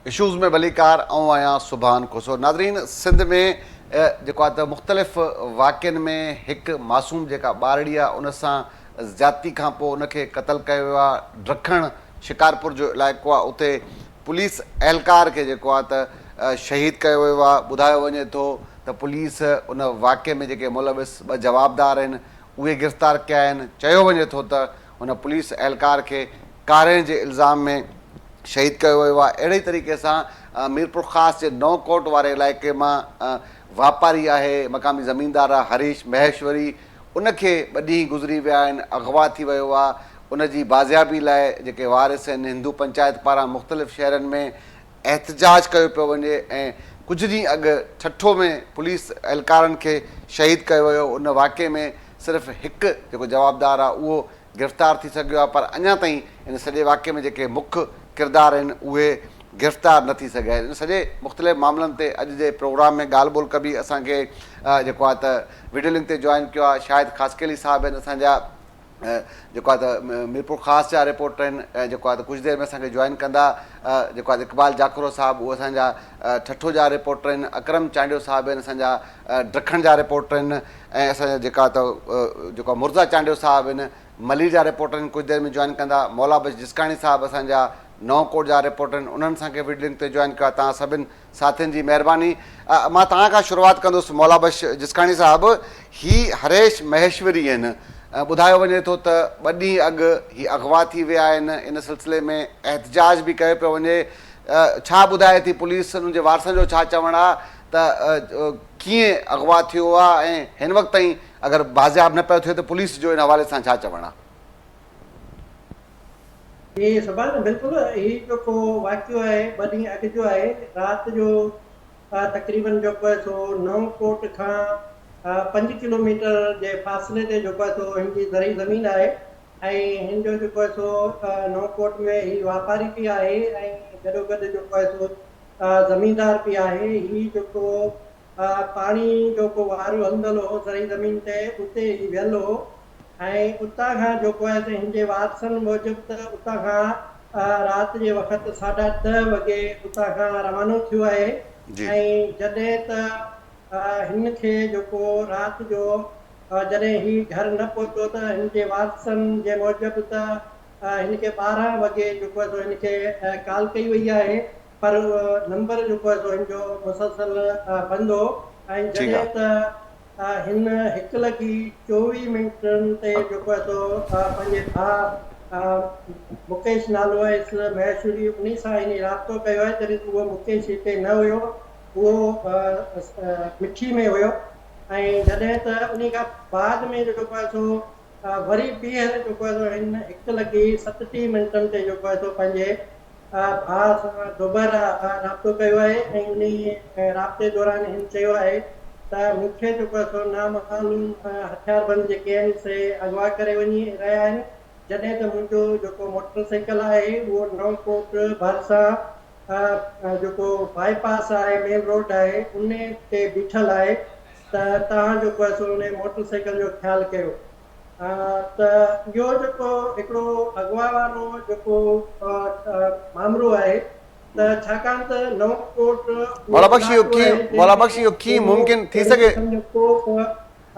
Issues ۾ ڀليڪار آئون آهيان سبحان کوسو ناظرين سنڌ ۾ جيڪو آهي ته مختلف واقعن ۾ هڪ معصوم جيڪا ٻارڙي آهي ان سان زيادتي کان پوء ان کي قتل ڪيو ويو آهي ڊکڻ شڪارپور جو علائقو آهي اتي پوليس اهلڪار کي جيڪو آهي ته شهيد ڪيو ويو آهي ٻڌايو وڃي ٿو ته پوليس ان واقعي ۾ جيڪي ملوث ٻه جوابدار آهن اهي گرفتار ڪيا آهن چيو وڃي ٿو ته ان پوليس اهلڪار کي ڪارنهن جي الزام ۾ شهيد ڪيو ويو آهي اهڙي ئي طريقي سان ميرپورخاص جي نئون ڪوٽ واري علائقي مان واپاري آهي مقامي زميندار آهي هريش مهيشوري ان کي ٻه ڏينهن گذري ويا آهن اغوا ٿي ويو آهي ان جي بازيابي لاء جيڪي وارث آهن هندو پنچائت پاران مختلف شهرن ۾ احتجاج ڪيو پيو وڃي ۽ ڪجهه ڏينهن اڳ ٺٽو ۾ پوليس اهلڪارن کي شهيد ڪيو ويو ان واقعي ۾ صرف هڪ جيڪو جوابدار آهي اهو گرفتار ٿي سگهيو آهي پر اڃا تائين ان سڄي واقعي ۾ جيڪي مک ڪردار آهن اهي گرفتار نه ٿي سگهيا آهن ان سڄي مختلف معاملن تي اڄ جي پروگرام ۾ ڳالهه ٻولهه ڪبي اسان کي جيڪو آهي ته وڊيو لنڪ تي جوائن ڪيو آهي شاهد خاصخيلي صاحب آهن اسان جا جيڪو آهي ته ميرپور خاص جا رپورٽر آهن ۽ جيڪو آهي ته ڪجهه دير ۾ اسان کي جوائن ڪندا جيڪو آهي اقبال جاکرو صاحب اهو اسان جا ٺٽو جا رپورٽر آهن اڪرم چانڊيو صاحب آهن اسان جا ڊکڻ جا رپورٽر آهن ۽ اسان جا جيڪا ته جيڪو مرزا چانڊيو صاحب آهن ملير جا رپورٽر آهن ڪجهه دير ۾ جوائن ڪندا مولا بخش جسڪاڻي صاحب اسان جا نئون ڪوٽ جا رپورٽر آهن انهن اسان کي وڊيو لنڪ تي جوائن ڪيو آهي توهان سڀن ساٿين جي مهرباني مان توهان کان شروعات ڪندس مولا بخش جسڪاڻي صاحب هي هريش مهيشوري آهن ٻڌايو وڃي ٿو ته ٻه ڏينهن اڳ هي اغوا ٿي ويا آهن ان سلسلي ۾ احتجاج به ڪيو پيو وڃي ڇا ٻڌائي ٿي پوليس انهن جي وارثن جو ڇا چوڻ آهي ته ڪيئن اغوا ٿيو آهي ۽ هن وقت تائين اگر بازياب نه پيو ٿئي ته پوليس جو ان حوالي سان ڇا چوڻ آهي؟ جي سبحان بلڪل هي جيڪو واقعو آهي ٻه ڏينهن اڳ جو آهي رات جو تقريبن جيڪو آهي سو نئون ڪوٽ کان پنج ڪلو ميٽر جي فاصلي تي جيڪو آهي سو هن جي زرعي زمين آهي ۽ هن جو جيڪو آهي سو نئون ڪوٽ ۾ هي واپاري به آهي ۽ گڏوگڏ جيڪو آهي سو زميندار به آهي هي جيڪو پاڻي جو ڪو وارو هلندل هو زرعي زمين تي اتي هي ويل هو ۽ اتان کان جيڪو آهي سو هن جي وارثن موجب ته اتان کان رات جي وقت ساڍا ڏهه وڳي اتان کان روانو ٿيو آهي ۽ جڏهن ته هن کي جيڪو رات جو جڏهن هي گهر نه پهتو ته هن جي وارثن جي موجب ته هن کي 12 وڳي جيڪو آهي سو هن کي ڪال ڪئي وئي آهي پر نمبر جيڪو آهي سو هن جو مسلسل بند هو ۽ جڏهن ته هن هڪ لڳي 24 منٽن تي جيڪو آهي سو پنهنجي ڀاء مڪيش نالو آهيس مهيشوري انهي سان هن رابطو ڪيو آهي جڏهن ته اهو مڪيش هتي نه هيو اهو مٺي ۾ هيو ۽ جڏهن ته انهي کان بعد ۾ جيڪو آهي سو وري ٻيهر جيڪو آهي سو هن هڪ لڳي 37 منٽن تي جيڪو آهي سو پنهنجي ڀاء سان دوباره رابطو ڪيو آهي ۽ انهي رابطي دوران هن چيو آهي ته مون کي جيڪو آهي سو نامعلوم هٿياربند جيڪي آهن سي اغوا ڪري وڃي رهيا آهن جڏهن ته منهنجو جيڪو موٽر سائيڪل آهي اهو نئون ڪوٽ ڀرسان جيڪو باء پاس آهي مين روڊ آهي انهي تي بيٺل آهي ته توهان جيڪو آهي سو انهي موٽر سائيڪل جو خيال ڪيو. ته اهو جيڪو هڪڙو اغوا وارو جيڪو مامرو آهي ته ڇاڪاڻ ته نئون ڪوٽ اهو مولا بخش اهو علائقو ڪيئن آهي مولا جنهن بخش ۾ اهو ڪيئن اهو ممڪن ٿي اهڙي سگهي قسم جو ڪو به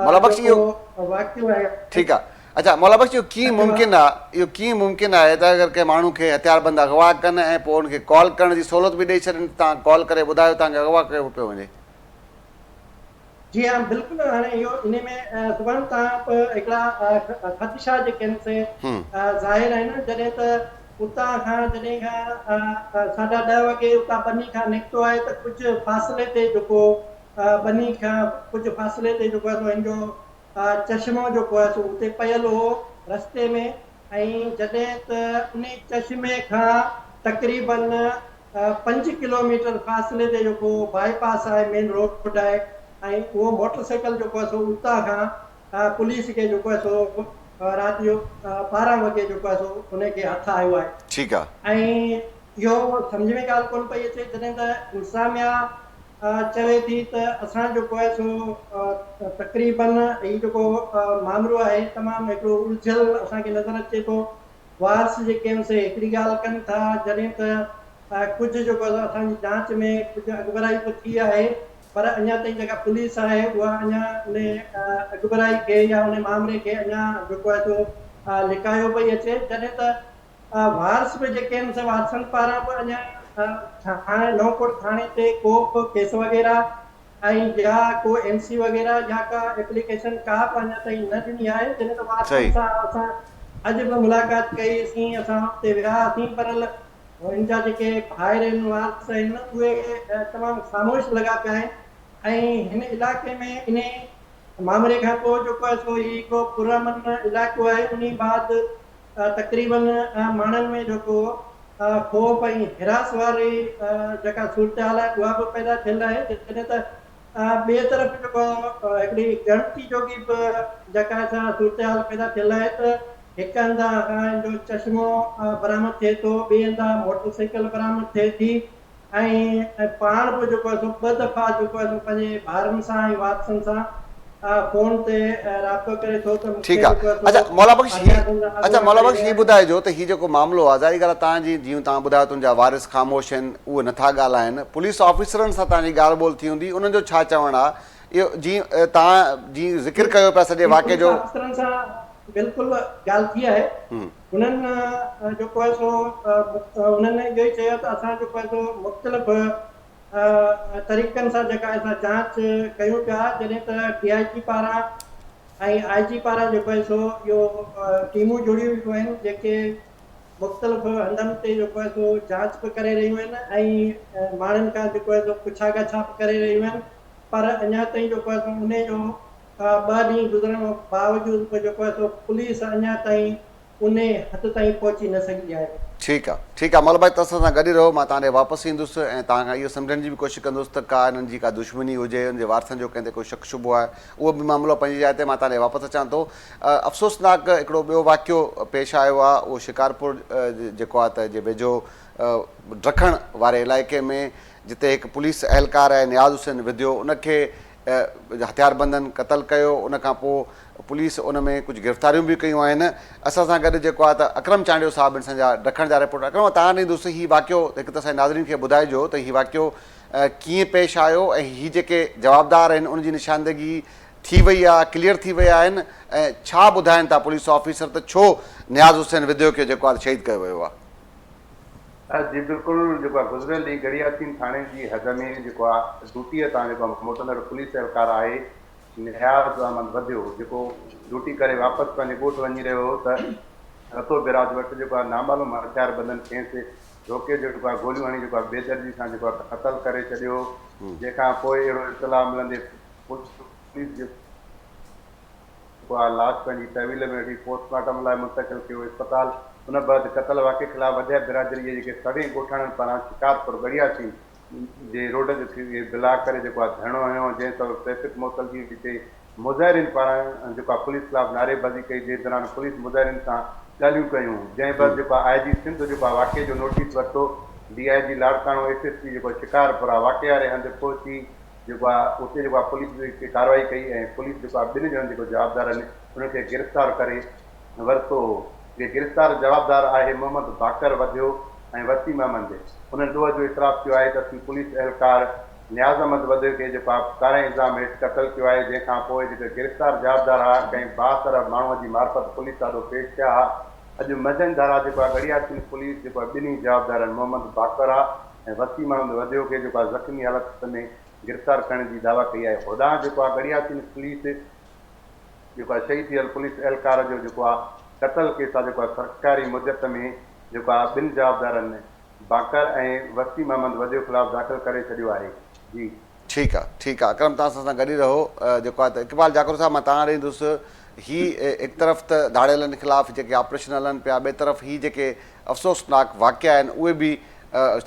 مولا بخش اهو جيڪو واقعو آهي ٺيڪ آ اڇا مولا بخش اهو ڪيئن ممڪن آ اهو ڪيئن ممڪن آهي ته اگر ڪنهن ماڻهو کي هٿياربند اغوا ڪن ۽ پوء ان کي ڪال ڪرڻ جي سهولت به ڏئي ڇڏن ته توهان ڪال ڪري ٻڌايو توهان کي اغوا ڪيو پيو وڃي. جي ها بلڪل هاڻي اهو انهي ۾ سبحان تان به هڪڙا خدشا جيڪي آهن سي ظاهر آهن جڏهن ته اتان کان جڏهن کان ساڍا ڏهه وڳي اتان ٻني کان نڪتو آهي ته ڪجهه فاصلي تي جيڪو ٻني کان ڪجهه فاصلي تي جيڪو آهي سو هن جو چشمو جيڪو آهي سو اتي پيل هو رستي ۾ ۽ جڏهن ته انهي چشمي کان تقريبن پنج ڪلو ميٽر فاصلي تي جيڪو باء پاس آهي مين روڊ آهي ۽ اهو موٽر سائيڪل جيڪو آهي سو اتان کان پوليس کي جيڪو آهي سو رات جو 12 وڳي جيڪو آهي سو ان کي هٿ آيو آهي. ٺيڪ آ. ۽ اهو سمجهه ۾ ڳالهه ڪونه پئي اچي جڏهن ته انتظاميا چوي ٿي ته اسان جيڪو آهي سو تقريبن هي جيڪو مامرو آهي تمام هڪڙو الجهيل اسان کي نظر اچي ٿو. وارث جيڪي آهن سي هڪڙي ڳالهه ڪن ٿا جڏهن ته ڪجهه جيڪو آهي سو اسان جي جاچ ۾ ڪجهه اڳڀرائي به ٿي آهي پر اڃا تائين جيڪا پوليس آهي اها اڃا ان اڳڀرائي کي يا ان مامري کي اڃا جيڪو آهي سو لڪايو پئي اچي جڏهن ته وارث به جيڪي آهن سي وارثن پاران به اڃا ٿاڻي نئون ڪوٽ ٿاڻي تي ڪو به ڪيس وغيره ۽ يا ڪو ايم سي وغيره يا ڪا ايپليڪيشن ڪا به اڃا تائين نه ڏني آهي جڏهن ته وارثن سان اسان اڄ به ملاقات ڪئي سين اسان اتي ويا هئاسين پر هن جا جيڪي ڀائر آهن وارث آهن اهي تمام خاموش لڳا پيا آهن ۽ هن علائقي ۾ انهي مامري کان پوء جيڪو آهي سو هي هڪ پرامن علائقو آهي انهي بعد تقريبن ماڻهن ۾ جيڪو خوف ۽ هراس واري جيڪا صورتحال آهي اها به پيدا ٿيل آهي جڏهن ته ٻئي طرف جيڪو هڪڙي ڳڻتي جوڳي به جيڪا سا صورتحال پيدا ٿيل آهي ته هڪ هنڌان کان جو چشمو برآمد ٿئي ٿو ٻئي هنڌان موٽر سائيڪل برآمد ٿئي ٿي ۽ پاڻ به جيڪو آهي سو ٻه دفعا جيڪو آهي سو پنهنجي ڀائرن سان ۽ وارثن سان فون تي رابطو ڪري ٿو ته مون کي ٺيڪ آ جيڪو آهي اچا سو مولا بخش هي هٿياربند اچا اغوا مولا ڪري بخش ويا هي آهن. ٻڌائجو ته هي جيڪو معاملو آ ظاهري ڳالهه آ توهان جي جيئن توهان ٻڌايو ته ان جا وارث خاموش آهن اهي نٿا ڳالهائن پوليس آفيسرن سان توهان جي ڳالهه ٻولهه ٿي هوندي انهن جو ڇا چوڻ آ اهو جيئن توهان جيئن ذڪر جي ڪيو پيا سڄي جي واقعي پوليس جو آفيسرن سان بلڪل ڳالهه ٿي آهي انهن جيڪو آهي سو انهن اهو ئي چيو ته اسان جيڪو آهي سو مختلف طريقن سان جيڪا اسان جاچ ڪيون پيا جڏهن ته ڊي I جي پاران ۽ آء جي پاران جيڪو آهي سو اهو ٽيمون جوڙيون ويون آهن جيڪي مختلف هنڌن تي جيڪو آهي سو جاچ به ڪري رهيون آهن ۽ ماڻهن کان جيڪو آهي سو پڇا ڳاڇا به ڪري رهيون آهن پر اڃا تائين جيڪو آهي سو انهي جو ٻه ڏينهن گذرڻ باوجود به جيڪو آهي سو پوليس اڃا تائين انهي حد تائين پهچي نه سگهي آهي. ٺيڪ آ ٺيڪ آ مل ڀائي توسان سان گڏ ئي رهو مان توهان ڏي واپس ايندس ۽ توهان کان اهو سمجهڻ جي به ڪوشش ڪندس ته ڪا انهن جي ڪا دشمني هجي ان جي وارثن جو ڪنهن تي ڪو شڪ شبهو آهي اهو به معاملو پنهنجي جاء تي مان توهان ڏي واپس اچان ٿو افسوسناڪ هڪڙو ٻيو واقعو پيش آيو آ اهو شڪارپور جيڪو آ ته جي ويجهو ڊکڻ واري علائقي ۾ جتي هڪ پوليس اهلڪار آهي نياز حسين وڌيو ان کي هٿياربندن قتل ڪيو ان کان پوء پوليس ان ۾ ڪجهه گرفتاريون به ڪيون آهن اسان سان گڏ جيڪو آهي ته اڪرم چانڊيو صاحب اسان جا ڊکڻ جا رپورٽر اڪرم تان ڏيندس هي واقعو هڪ ته اسان جي ناظرين کي ٻڌائجو ته هي واقعو ڪيئن پيش آيو ۽ هي جيڪي جوابدار آهن ان جي نشاندگي ٿي وئي آهي ڪليئر ٿي ويا آهن ۽ ڇا ٻڌائن ٿا پوليس آفيسر ته ڇو نياز حسين وڌيو کي جيڪو آهي شهيد ڪيو ويو آهي. جي بلڪل جيڪو آهي گذريل ڏينهن ڳڙهياسين ٿاڻي جي حد ۾ جيڪو آهي ڊيوٽيء تان جيڪو آهي موٽندڙ پوليس اهلڪار آهي نياز احمد وڌيو جيڪو ڊيوٽي ڪري واپس پنهنجي ڳوٺ وڃي رهيو هو ته رتو بيراج وٽ جيڪو آهي نامعلوم هٿياربندن کيس روڪي جيڪو آهي گوليون هڻي جيڪو آهي بيدردي سان جيڪو آهي قتل ڪري ڇڏيو جنهن کان پوء اهڙو اطلاع ملندي پوليس جيڪو اها لاش پنهنجي تحويل ۾ وٺي پوسٽ مارٽم لاء منتقل ڪيو اسپتال ان بعد قتل واقعي خلاف وڌيا برادري جي جيڪي سوين ڳوٺاڻن پاران شڪارپور ڳڙهياسين جي روڊ کي بلاڪ ڪري جيڪو آهي ڌرڻو هنيو جنهن سبب ٽريفڪ معطل ٿي جتي مظاهرين پاران جيڪو آهي پوليس خلاف نعريبازي ڪئي جنهن دوران پوليس مظاهرين سان ڳالهيون ڪيون جنهن بعد جيڪو آهي آء جي سنڌ جيڪو آهي واقعي جو نوٽيس ورتو D I G Larkana S S P جيڪو شڪارپور آهي واقعي واري هنڌ پهچي جيڪو آ اتي جيڪو آ پوليس به ڪارروائي ڪئي ۽ پوليس جيڪو آ ٻن ڄڻن جيڪو جوابدار آهن انهن کي گرفتار ڪري ورتو هو جي گرفتار جوابدار آهي محمد باقر وڌيو ۽ وسيم احمد انهن ڏوهه جو اعتراف ڪيو آهي ته اسين پوليس اهلڪار نياز احمد وڌيو کي جيڪو آ ڪاري الزام هيٺ قتل ڪيو آهي جنهن کان پوء جيڪي گرفتار جوابدار ها ڪنهن بااثر ماڻهو جي معرفت پوليس آڏو پيش ٿيا ها اڄ منجهند ڌارا جيڪو آ ڳڙهياسين پوليس جيڪو آ ٻنهي جوابدارن محمد باقر ها ۽ وسيم احمد وڌيو کي جيڪو آ زخمي حالت ۾ گرفتار ڪرڻ جي دعويٰ ڪئي آهي هوڏانهن جيڪو آ ڳڙهياسين پوليس جيڪو آ شهيد ٿيل پوليس اهلڪار جو جيڪو آ قتل ڪيس آ جيڪو آ سرڪاري مدت ۾ جيڪو آ ٻن جوابدارن باقر ۽ وسيم احمد وڌيو خلاف داخل ڪري ڇڏيو آهي جي. ٺيڪ آ ٺيڪ آ اڪرم توهان اسان سان گڏ ئي رهو جيڪو آ ته اقبال جاکرو صاحب مان توهان ڏي ايندس هي هڪ طرف ته ڌاڙيلن خلاف جيڪي آپريشن هلن پيا ٻئي طرف هي جيڪي افسوسناڪ واقعا آهن اهي به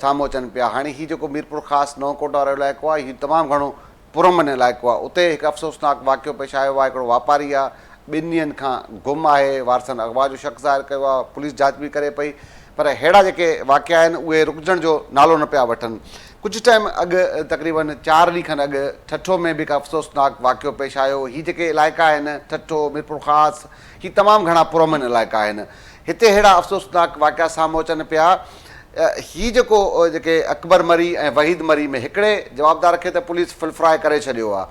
سامهون اچن پيا هاڻي هي جيڪو ميرپورخاص نئون ڪوٽ وارو علائقو آهي هي تمام گهڻو پرامن علائقو آهي اتي هڪ افسوسناڪ واقعو پيش آيو آهي هڪڙو واپاري آهي ٻن ڏينهن کان گم آهي وارثن اغوا جو شڪ ظاهر ڪيو آهي پوليس جاچ به ڪري پئي پر ههڙا جيڪي واقعا آهن اهي رڪجڻ جو نالو نه پيا وٺن. ڪجهه ٽائيم اڳ تقريبن چار ڏينهن کن اڳ ٺٽو ۾ به هڪ افسوسناڪ واقعو پيش آيو. هي جيڪي علائقا آهن ٺٽو، ميرپورخاص هي تمام گهڻا پرامن علائقا آهن. هتي ههڙا افسوسناڪ واقعا سامهون اچن پيا هي جيڪو جيڪي اڪبر مري ۽ وحيد مري ۾ هڪڙي جوابدار کي ته پوليس فل فراء ڪري ڇڏيو آهي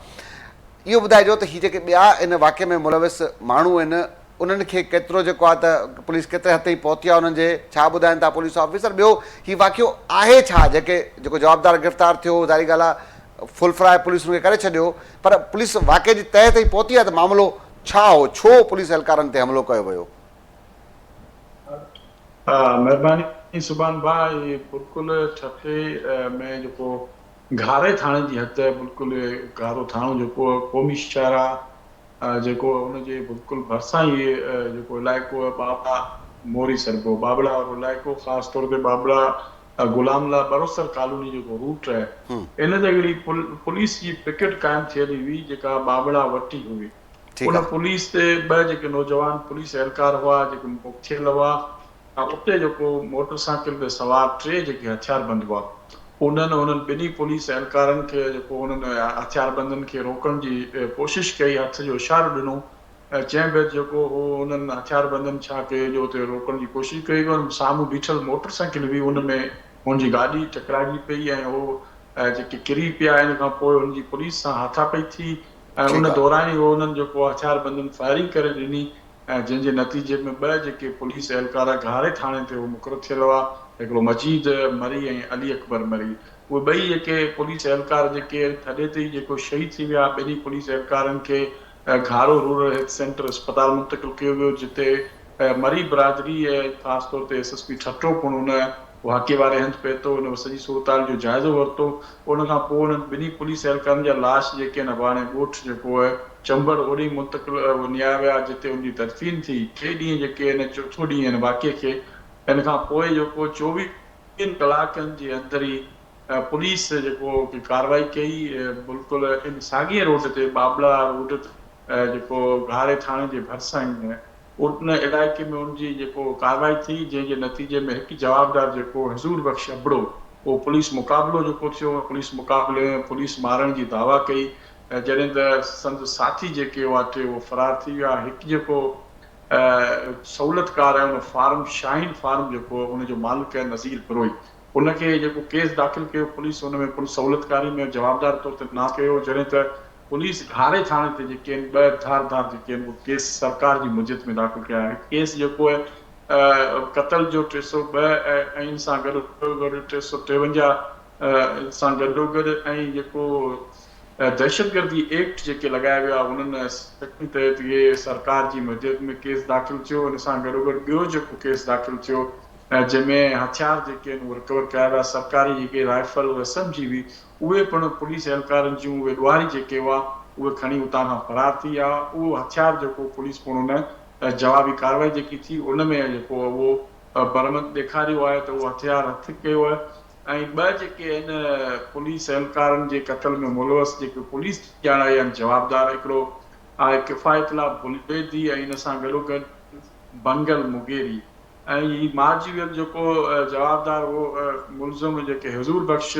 اهو ٻڌائجو ته هي جيڪي ٻيا ان واقعي ۾ ملوث ماڻهو آهن انهن کي ڪيترو جيڪو آهي ته پوليس ڪيتري حد تائين پهتي آهي انهن جي ڇا ٻڌائين ٿا پوليس آفيسر ٻيو هي واقعو آهي ڇا جيڪي جيڪو جوابدار گرفتار ٿيو ظاهري ڳالهه آهي فل فراء پوليس ان کي ڪري ڇڏيو پر پوليس واقعي جي تهه تائين پهتي آهي ته معاملو ڇا هو ڇو پوليس اهلڪارن تي حملو ڪيو ويو. مھرباني سبحان ڀاء هي بلڪل ٺٽي ۾ جيڪو گھاري ٿاڻي جي حد بلڪل گھارو ٿاڻو جيڪو قومي شاهراهه جيڪو ان جي بلڪل ڀرسان ئي جيڪو علائقو ٻاٻڙا موري سربو ٻاٻڙا وارو علائقو خاص طور تي ٻاٻڙا غلام الله ٻروسر ڪالوني جيڪو روٽ آهي ان تي هڪڙي پوليس جي پڪيٽ قائم ٿيل هئي جيڪا ٻاٻڙا وٽ ئي هئي ان پوليس تي ٻه جيڪي نوجوان پوليس اهلڪار هئا جيڪي مک ٿيل هئا ۽ اتي جيڪو موٽر سائيڪل تي سوار ٽي جيڪي هٿياربند هئا انهن انهن ٻنهي پوليس اهلڪارن کي جيڪو انهن هٿياربندن کي روڪڻ جي ڪوشش ڪئي هٿ جو اشارو ڏنو جنهن بعد جيڪو هو انهن هٿياربندن ڇا ڪيو جو اتي روڪڻ جي ڪوشش ڪئي ان سامهون بيٺل موٽر سائيڪل هئي ان ۾ هن جي گاڏي ٽڪرائجي پئي ۽ هو جيڪي ڪري پيا ان کان پوء هن جي پوليس سان هاٿاپئي ٿي ۽ ان دوران ئي انهن جيڪو هٿياربندن فائرنگ ڪري ڏني ۽ جنهن جي نتيجي ۾ ٻه جيڪي پوليس اهلڪار گهاري ٿاڻي تي هو مقرر ٿيل هئا هڪڙو مجيد مري ۽ علي اڪبر مري اهي ٻئي جيڪي پوليس اهلڪار جيڪي ٿڏي تي ئي جيڪو شهيد ٿي ويا ٻنهي پوليس اهلڪارن کي گهارو رورل هيلٿ سينٽر اسپتال منتقل ڪيو ويو جتي مري برادري ۽ خاص طور تي ايس ايس پي ٺٽو پڻ ان واقعي واري هنڌ پهتو، ان سڄي صورتحال جو جائزو ورتو، ان کان پوء انهن ٻنهي پوليس اهلڪارن جا لاش جيڪي آهن اباڻي ڳوٺ جيڪو آهي چمبڙ اوڏي منتقل نيا ويا جتي ان جي تدفين ٿي، ٽي ڏينهن جيڪي آهن چوٿون ڏينهن ان واقعي کي ان کان پوء جيڪو چوويهن ڪلاڪن جي اندر ئي پوليس جيڪو ڪارروائي ڪئي بلڪل ان ساڳئي روڊ تي ٻاٻڙا روڊ تي جيڪو گهاري ٿاڻي جي ڀرسان ئي ان علائقي ۾ ان جي جيڪو ڪارروائي ٿي جنهن جي نتيجي ۾ هڪ جوابدار جيڪو حضور بخش ابڙو اهو پوليس مقابلو جيڪو ٿيو پوليس مقابلي ۾ پوليس مارڻ جي دعويٰ ڪئي جڏهن ته سندس ساٿي جيڪي هئا ٽي اهو فرار ٿي ويا هڪ جيڪو سهولتڪار آهي ان فارم شاهين فارم جيڪو ان جو مالڪ آهي نذير بروهي ان کي جيڪو ڪيس داخل ڪيو پوليس ان ۾ پڻ سهولتڪاري ۾ جوابدار طور تي ناس ڪيو جڏهن ته پوليس گهاري ٿاڻي تي جيڪي آهن ٻه ڌار ڌار جيڪي آهن اهي ڪيس سرڪار جي مجيت ۾ داخل ڪيا هڪ ڪيس جيڪو آهي قتل جو 302 ۽ ان سان گڏوگڏ 353 سان گڏوگڏ ۽ جيڪو دهشتگردي ايڪٽ جيڪي لڳايا ويا انهن سيڪشن تحت اهي سرڪار جي مجيت ۾ ڪيس داخل ٿيو ان سان گڏوگڏ ٻيو جيڪو ڪيس داخل ٿيو جنهن ۾ هٿيار جيڪي آهن اهي رڪور ڪيا ويا سرڪاري جيڪي رائفل ايس ايم جي هئي اهي پڻ پوليس اهلڪارن جون اهي ڏوهاري جيڪي هئا اهي کڻي اتان کان فرار ٿي ويا اهو هٿيار جيڪو پوليس پڻ ان جوابي ڪارروائي جيڪي ٿي ان ۾ جيڪو اهو برآمد ڏيکاريو آهي ته اهو هٿيار هٿ ڪيو آهي ۽ ٻه جيڪي آهن پوليس اهلڪارن جي قتل ۾ ملوث جيڪي پوليس ڄاڻائي آهن جوابدار هڪڙو آهي ڪفايت الله بليدي ۽ ان سان گڏوگڏ بنگل مغيري ۽ هي مارجي ويل جيڪو جوابدار هو ملزم جيڪي حضور بخش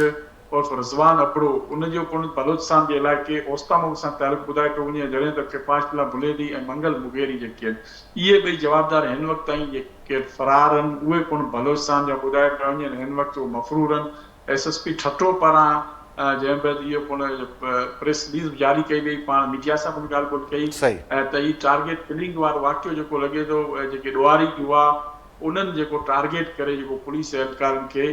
عرف رضوان ابڙو ان جو پڻ بلوچستان جي علائقي اوستاموگ سان تعلق ٻڌايو پيو وڃي جڏهن ته ڪفايت الله بليدي ۽ منگل مغيري جيڪي آهن اهي ٻئي جوابدار هن وقت تائين جيڪي فرار آهن اهي پڻ بلوچستان جا ٻڌايا پيا وڃن هن وقت اهي مفرور آهن ايس ايس پي ٺٽو پاران جنهن بعد اهو پڻ پريس رليز به جاري ڪئي وئي پاڻ ميڊيا سان پڻ ڳالهه ٻولهه ڪئي ته هي ٽارگيٽ ڪلنگ وارو واقعو جيڪو لڳي ٿو جيڪي ڏوهاري هئا انهن جيڪو ٽارگيٽ ڪري جيڪو پوليس اهلڪارن کي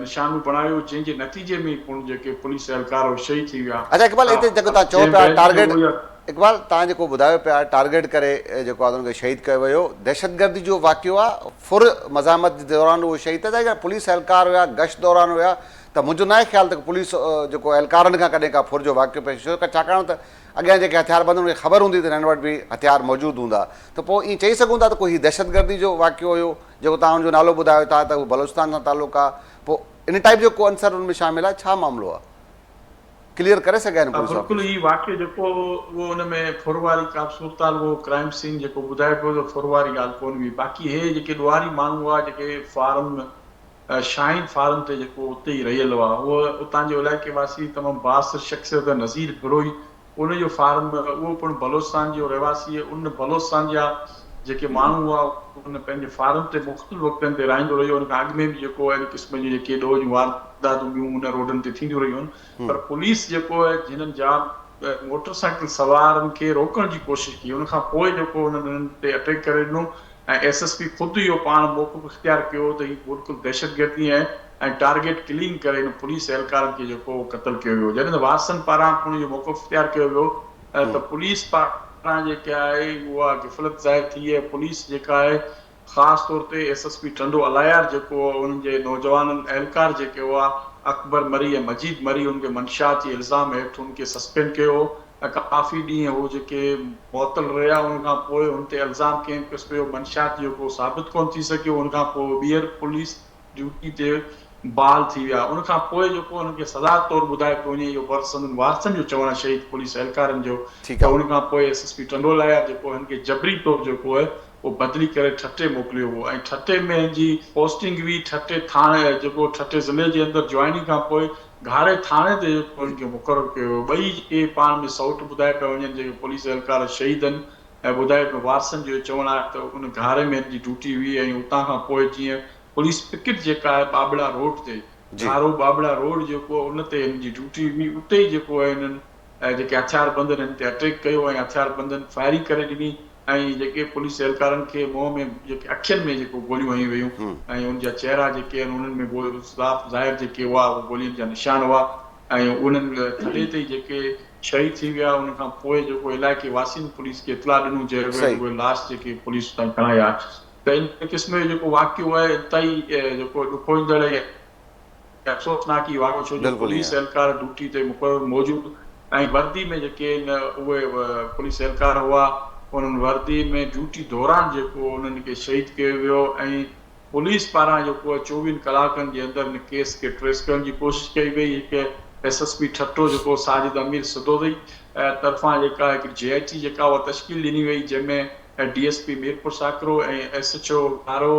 نشانو بڻايو جنهن جي نتيجي ۾ پڻ جيڪي پوليس اهلڪار اهي شهيد ٿي ويا اڇا اقبال هتي جيڪو توهان چئو جنهن پيا بعد ٽارگيٽ اهو اقبال توهان جيڪو ٻڌايو پيا ٽارگيٽ ڪري جيڪو آهي ان کي شهيد ڪيو ويو دهشتگردي جو واقعو آهي ڦر مزاحمت جي دوران اهو شهيد ٿيا ته پوليس اهلڪار هيا گشت دوران هيا ته منهنجو ناهي خيال ته پوليس جيڪو اهلڪارن کان ڪڏهن ڪا ڦر جو واقعو پيش اچي ڇاڪاڻ ته اڳيان جيڪي هٿيار بند انهن کي خبر هوندي ته هنن وٽ به هٿيار موجود هوندا ته پوء ائين چئي سگهون ٿا ته ڪو هي دهشتگردي جو واقعو هيو جيڪو توهان ان جو نالو ٻڌايو ٿا ته هو بلوچستان سان تعلق آهي پوء ان ٽائيپ جو ڪو عنصر ان ۾ شامل آهي ڇا معاملو آهي ڪليئر ڪري سگهيا آهن پوليس بلڪل آفيسر. هي واقعو جيڪو هو اهو ان ۾ ڦر واري ڪا به صورتحال اهو ڪرائيم سين جيڪو ٻڌائي پيو ته ڦر واري ڳالهه ڪونه هئي باقي هي جيڪي ڏوهاري ماڻهو هئا جيڪي فارم شاهين فارم تي جيڪو اتي ئي رهيل هئا اهو اتان جو علائقي واسي تمام بااثر شخصيت نذير بروهي ان جو فارم اهو پڻ بلوچستان جو رهواسي ان بلوچستان جا جيڪي ماڻهو هئا ان پنهنجي فارم تي مختلف وقتن تي رهائيندو رهيو ان کان اڳ ۾ به جيڪو اهڙي قسم جون جيڪي ڏوهه جون وارداتون ٻيون ان روڊن تي ٿينديون رهيون آهن پر پوليس جيڪو هنن جا موٽر سائيڪل سوارن کي روڪڻ جي ڪوشش ڪئي ان کان پوء جيڪو انهن انهن تي اٽيڪ ڪري ڏنو ۽ ايس ايس پي خود اهو پاڻ موقف اختيار ڪيو ته هي بلڪل دهشتگردي آهي ۽ ٽارگيٽ ڪلنگ ڪري هن پوليس اهلڪارن کي جيڪو قتل ڪيو ويو جڏهن ته وارثن پاران پڻ اهو موقف اختيار ڪيو ويو ته پوليس پاران جيڪا آهي اها غفلت ظاهر ٿي ۽ پوليس جيڪا آهي خاص طور تي S S P Tando Allahyar جيڪو انهن جي نوجوانن اهلڪار جيڪي هئا اڪبر مري ۽ مجيد مري انهن کي منشيات جي الزام هيٺ انهن کي سسپينڊ ڪيو هو ۽ ڪافي ڏينهن هو جيڪي معطل رهيا ان کان پوء هن تي الزام ڪنهن به قسم جو منشيات جو ڪو ثابت ڪونه ٿي سگهيو ان کان پوء ٻيهر پوليس ڊيوٽي تي بحال ٿي ويا ان کان پوء جيڪو انهن کي سزا طور ٻڌايو پيو وڃي اهو بر سندن وارثن جو چوڻ آهي شهيد پوليس اهلڪارن جو ته ان کان پوء ايس ايس پي ٽنڊو لايار جيڪو هن کي جبري طور جيڪو آهي اهو بدلي ڪري ٺٽي موڪليو هو ۽ ٺٽي ۾ هن جي پوسٽنگ هئي ٺٽي ٿاڻي جيڪو ٺٽي ضلعي جي اندر جوائننگ کان پوء گهاري ٿاڻي تي جيڪو هن کي مقرر ڪيو ويو ٻئي جيڪي پاڻ ۾ سئوٽ ٻڌايا پيا وڃن جيڪي پوليس اهلڪار شهيد آهن ۽ ٻڌايو پيو وارثن جو اهو چوڻ آهي ته ان گهاري ۾ هن جي ڊيوٽي هئي ۽ اتان کان پوء جيئن پوليس پڪٽ جيڪا آهي ٻاٻڙا روڊ تي گهارو ٻاٻڙا روڊ جيڪو آهي ان تي هن جي ڊيوٽي هئي اتي ئي جيڪو آهي هنن جيڪي هٿياربندن هن تي اٽيڪ ڪيو ۽ هٿياربندن فائرنگ ڪري ڏني ۽ جيڪي پوليس اهلڪارن کي منهن ۾ جيڪي اکين ۾ جيڪو گوليون هنيون ويون ۽ ان جا چهرا جيڪي آهن انهن ۾ صاف ظاهر جيڪي هئا اهي گولين جا نشان هئا ۽ انهن ٿڏي تي ئي جيڪي شهيد ٿي ويا ان کان پوء جيڪو علائقي واسين پوليس کي اطلاع ڏنو جنهن وقت اهي لاش جيڪي پوليس تائين کڻايا ته ان قسم جو جيڪو واقعو آهي انتهائي جيڪو ڏکوئيندڙ ۽ افسوسناڪ هي واقعو ڇو جو پوليس اهلڪار ڊيوٽي تي مقرر موجود ۽ وردي ۾ جيڪي آهن اهي پوليس اهلڪار هئا انهن وردي ۾ ڊيوٽي دوران جيڪو انهن کي شهيد ڪيو ويو ۽ پوليس پاران جيڪو آهي چوويهن ڪلاڪن جي اندر ان ڪيس کي ٽريس ڪرڻ جي ڪوشش ڪئي وئي هڪ ايس ايس پي ٺٽو جيڪو ساجد امير سدوزئي طرفان جيڪا هڪ جي آء ٽي جيڪا اها تشڪيل ڏني وئي جنهن ۾ D S P Mirpur Sakro ۽ S H O Gharo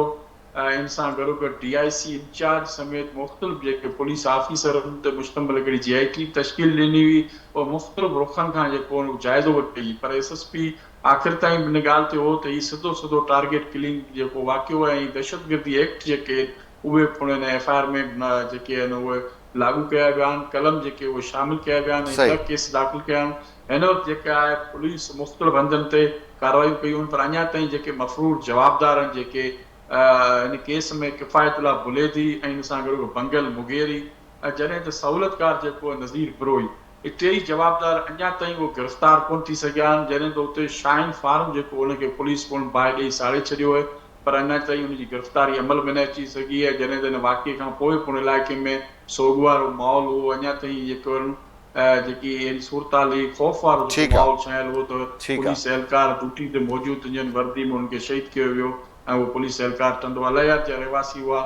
۽ ان سان گڏوگڏ ڊي I C incharge سميت مختلف جيڪي پوليس آفيسرن تي مشتمل هڪڙي جي آء ٽي تشڪيل ڏني هئي اهو مختلف رخن کان جيڪو ان جائزو وٺي پئي پر ايس ايس پي آخر تائين به ان ڳالهه تي هو ته هي سڌو سڌو ٽارگيٽ ڪلنگ جيڪو واقعو آهي ۽ دهشتگردي ايڪٽ جيڪي اهي پڻ ان ايف I R ۾ جيڪي آهن اهي لاڳو ڪيا ويا آهن قلم جيڪي اهي شامل ڪيا ويا آهن ۽ ٻه ڪيس داخل ڪيا آهن هن وقت جيڪا آهي پوليس مختلف هنڌن تي ڪارروايون ڪيون آهن پر اڃا تائين جيڪي مفرور جوابدار آهن جيڪي هن ڪيس ۾ ڪفايت الله بليدي ۽ ان سان گڏوگڏ بنگل مغيري ۽ جڏهن ته سهولتڪار جيڪو آهي نذير بروهي اهي ٽيئي جوابدار اڃا تائين اهي گرفتار ڪونه ٿي سگهيا آهن جڏهن ته اتي شاهين فارم جيڪو ان کي پوليس پڻ باهه ڏئي ساڙي ڇڏيو آهي پر اڃا تائين ان جي گرفتاري عمل ۾ نه اچي سگهي آهي جڏهن ته ان واقعي کان پوء پڻ علائقي ۾ سوڳوارو ماحول هو اڃا تائين جيڪو جيڪي اهڙي صورتحال هئي خوف وارو جيڪو ماحول ڇانيل هو ته پوليس اهلڪار ڊيوٽي تي موجود جن وردي ۾ انهن کي شهيد ڪيو ويو ۽ اهي پوليس اهلڪار ٽنڊو الهيار جا رهواسي هئا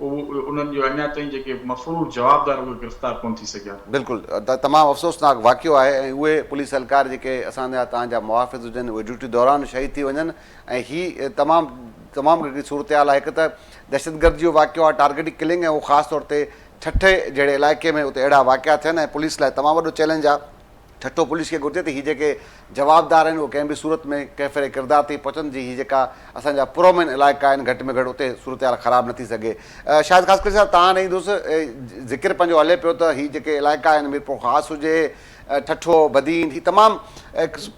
اهي انهن جو اڃا تائين جيڪي مفرور جوابدار اهي گرفتار ڪونه ٿي سگهيا. بلڪل تمام افسوسناڪ واقعو آهي ۽ اهي پوليس اهلڪار جيڪي اسان جا توهان جا محافظ هجن اهي ڊيوٽي دوران شهيد ٿي وڃن ۽ هي تمام تمام گهڻي صورتحال آهي هڪ ته دهشتگردي جو واقعو آهي ٽارگيٽ ڪلنگ ۽ اهو خاص طور تي ٺٽي جهڙي علائقي ۾ اتي اهڙا واقعا ٿين ۽ پوليس لاء تمام وڏو چئلينج آهي. ٺٽو پوليس کي گهرجي ته هي جيڪي جوابدار آهن اهي ڪنهن به صورت ۾ ڪيفر ڪردار تائين پهچن جي هي جيڪا اسان جا پرامن علائقا آهن گهٽ ۾ گهٽ اتي صورتحال خراب نه ٿي سگهي. شاهد خاصخيلي صاحب توهان ڏي ايندس ذڪر پنهنجو هلي پيو ته هي جيڪي علائقا آهن ميرپورخاص هجي ٺٽو بدين هي تمام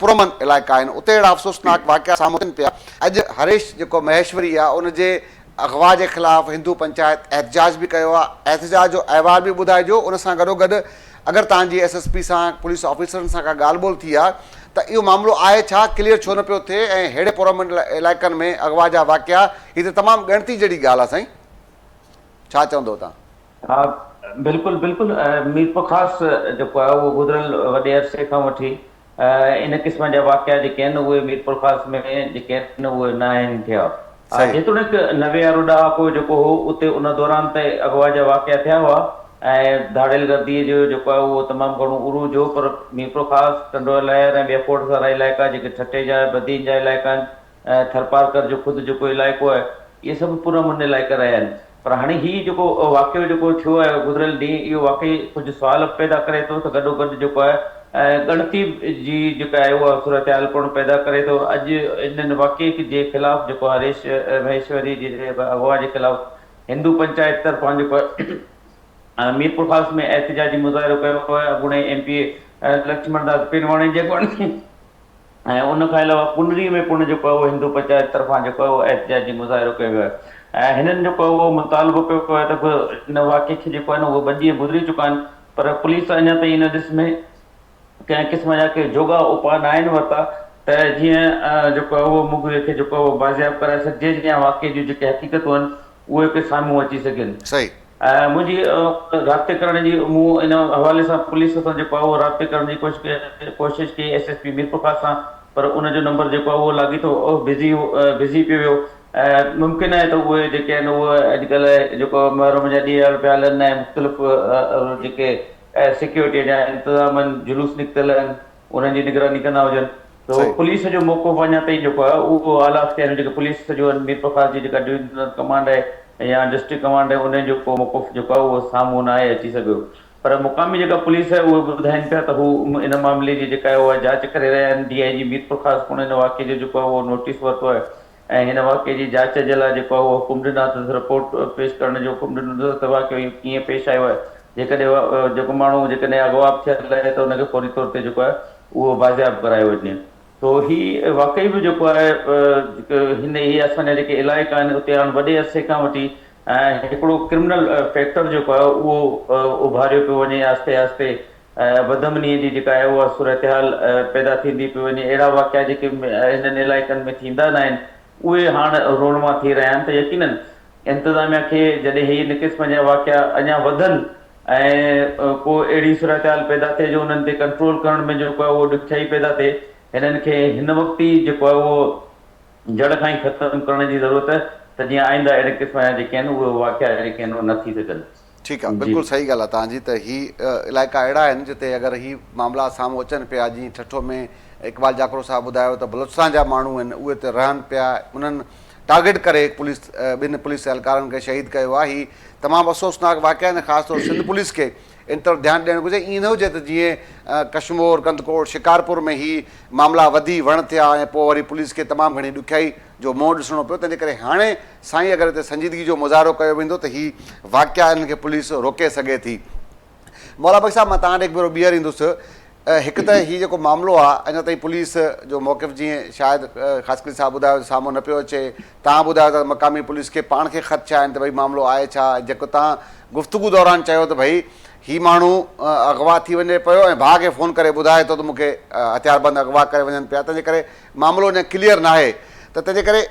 پرامن علائقا آهن اتي اهڙا افسوسناڪ واقعا سامهون اچن پيا اڄ هريش جيڪو مهيشوري آهي ان جي اغوا جي خلاف هندو پنچائت احتجاج به ڪيو آهي، احتجاج جو احوال به ٻڌائجو، ان سان گڏوگڏ اگر توهان جي ايس ايس پي سان پوليس آفيسرن سان ڪا ڳالهه ٻولهه ٿي آهي ته اهو معاملو آهي ڇا، ڪليئر ڇو نه پيو ٿئي ۽ ههڙي پرامن علائقن ۾ اغوا جا واقعا هي ته تمام ڳڻتي جهڙي ڳالهه آهي سائين ڇا چوندو توهان؟ ها بلڪل بلڪل ميرپورخاص جيڪو آهي اهو گذريل وڏي عرصي کان وٺي ان قسم جا واقعا جيڪي آهن اهي ميرپورخاص ۾ جيڪي آهن اهي نه آهن ٿيا. جيتوڻيڪ 90 وارو ڏهاڪو جيڪو هو اتي ان دوران ته اغوا جا واقعا ٿيا هئا ۽ ڌاڙيل گردي جو جيڪو آهي اهو تمام گهڻو عروج هو پر ميرپورخاص، ٽنڊو الهيار ۽ ٻيا کوڙ سارا علائقا جيڪي ٺٽي جا بدين جا علائقا آهن ۽ ٿرپارڪر جو خود جيڪو علائقو آهي اهي سڀ پرامن علائقا رهيا آهن پر هاڻي هي جيڪو واقعو جيڪو ٿيو آهي گذريل ڏينهن اهو واقعي ڪجهه سوال به پيدا ڪري ٿو ته گڏوگڏ جيڪو آهي ڳڻتي جي جيڪا آهي اها صورتحال پڻ پيدا ڪري ٿو. اڄ انهن واقعي جي خلاف جيڪو هريش مهيشوري جي اغوا جي خلاف هندو پنچائت طرفان جيڪو ميرپورخاص ۾ احتجاجي مظاهرو ڪيو ويو آهي. اڳوڻي M P A Lachhman Das Panwani جي اڳواڻي ۽ ان کان علاوه ڪنري ۾ پڻ جيڪو آهي اهو هندو پنچائت طرفان جيڪو آهي اهو احتجاجي مظاهرو ڪيو ويو آهي ۽ هنن جيڪو آهي اهو مطالبو ڪيو آهي ته ان واقعي کي جيڪو آهي نه اهو ٻه ڏينهن گذري چڪا آهن پر پوليس اڃا تائين ان ڏس ۾ ڪنهن قسم جا ڪي جوڳا اپاء ناهن ورتا ته جيئن جيڪو آهي اهو مغوي کي جيڪو آهي اهو بازياب ڪرائي سگهجي يا واقعي جون جيڪي حقيقتون آهن اهي ڪي سامهون اچي سگهن. صحيح. منهنجي رابطي ڪرڻ جي مون ان حوالي سان پوليس سان جيڪو آهي اهو رابطي ڪرڻ جي ڪوشش ڪئي ايس ايس پي ميرپورخاص سان پر ان جو نمبر جيڪو آهي اهو لاڳيتو بزي بزي پيو ويو ممڪن آهي ته اهي جيڪي آهن اهي اڄڪلهه جيڪو محرم جا ڏينهن پيا هلن ۽ مختلف جيڪي سيڪيورٽي جا انتظام آهن جلوس نڪتل آهن انهن جي نگراني ڪندا هجن ته پوليس جو موقف اڃا تائين جيڪو آهي اهو اعليٰ اختياريون جيڪي پوليس جو آهن ميرپورخاص جي جيڪا ڊويزنل ڪمانڊ آهي يا ڊسٽرڪٽ ڪمانڊ آهي انهن جو ڪو موقف جيڪو آهي اهو سامهون ناهي اچي سگهيو پر مقامي جيڪا پوليس آهي اهي ٻڌائين پيا ته هو ان معاملي جي جيڪا آهي اها جاچ ڪري رهيا آهن ڊي I جي ميرپورخاص پڻ ان واقعي جو جيڪو آهي اهو نوٽيس ورتو آهي ۽ هن واقعي جي جاچ جي لاء جيڪو آهي اهو حڪم ڏنو اٿس، رپورٽ پيش ڪرڻ جو حڪم ڏنو اٿس ته واقعو اهو ڪيئن پيش آيو آهي، جيڪڏهن جيڪو ماڻهو جيڪڏهن اغوا به ٿيل آهي ته ان کي فوري طور تي جيڪو آهي اهو بازياب ڪرايو وڃي. سو هي واقعي به جيڪو آهي هن هي اسان جا جيڪي علائقا آهن اتي هاڻ وڏي عرصي کان وٺي هڪڙو ڪرمنل فيڪٽر جيڪو آهي اهو اڀاريو پيو وڃي آهستي آهستي بدامنيء جي جيڪا آهي اها صورتحال پيدا ٿيندي پئي وڃي، اهڙا واقعا جيڪي هنن علائقن ۾ ٿيندا ناهن اهي هاڻ رونما ٿي رهيا آهن ته يقينن انتظاميا کي جڏهن هي ان قسم جا واقعا اڃا وڌن ۽ ڪو اهڙي صورتحال پيدا ٿئي جو انهن تي ڪنٽرول ڪرڻ ۾ جيڪو آهي اهو ڏکيائي پيدا ٿئي هنن کي هن وقت ئي جيڪو آهي اهو جڙ کان ئي ختم ڪرڻ جي ضرورت ته جيئن آئنده اهڙي قسم جا جيڪي آهن اهي واقعا جيڪي آهن اهي نه ٿي سگهن. ٺيڪ آ جي. بلڪل صحيح ڳالهه آ توهان جي ته هي علائقا اهڙا آهن جتي اگر هي معاملا سامهون اچن پيا جيئن ٺٽو ۾ اقبال جاکرو صاحب ٻڌايو ته بلوچستان جا ماڻهو آهن اهي اتي رهن پيا انهن ٽارگيٽ ڪري پوليس ٻن پوليس اهلڪارن کي شهيد ڪيو آ هي تمام افسوسناڪ واقعا آهن خاص طور سنڌ پوليس کي ان طرف ڌيان ڏيڻ گهرجي ائين نه هجي ته جيئن ڪشمور ڪنڌڪوٽ شڪارپور ۾ هي معاملا وڌي وڻ ٿيا ۽ پوء وري پوليس کي تمام گهڻي ڏکيائي جو منهن ڏسڻو پيو تنهنجي ڪري هاڻي سائين اگر هتي سنجيدگي جو مظاهرو ڪيو ويندو ته هي واقعا انهن کي پوليس روڪي سگهي ٿي. مولا بخش صاحب مان توهان ڏي هڪ ڀيرو ٻيهر ايندس هڪ ته هي جيڪو معاملو آهي اڃا تائين پوليس جو موقف جيئن شاهد خاصخيلي صاحب ٻڌايو ته سامهون نه پيو اچي توهان ٻڌايو ته مقامي پوليس کي پاڻ کي خدشا آهن ته ڀئي معاملو آهي ڇا جيڪو توهان گفتگو دوران چيو ته ڀئي هي ماڻهو اغوا ٿي وڃي پيو ۽ ڀاء کي فون ڪري ٻڌائي ٿو ته مون کي هٿياربند اغوا ڪري وڃن پيا تنهنجي ڪري معاملو اڃا ڪليئر ناهي ته تنهنجي ڪري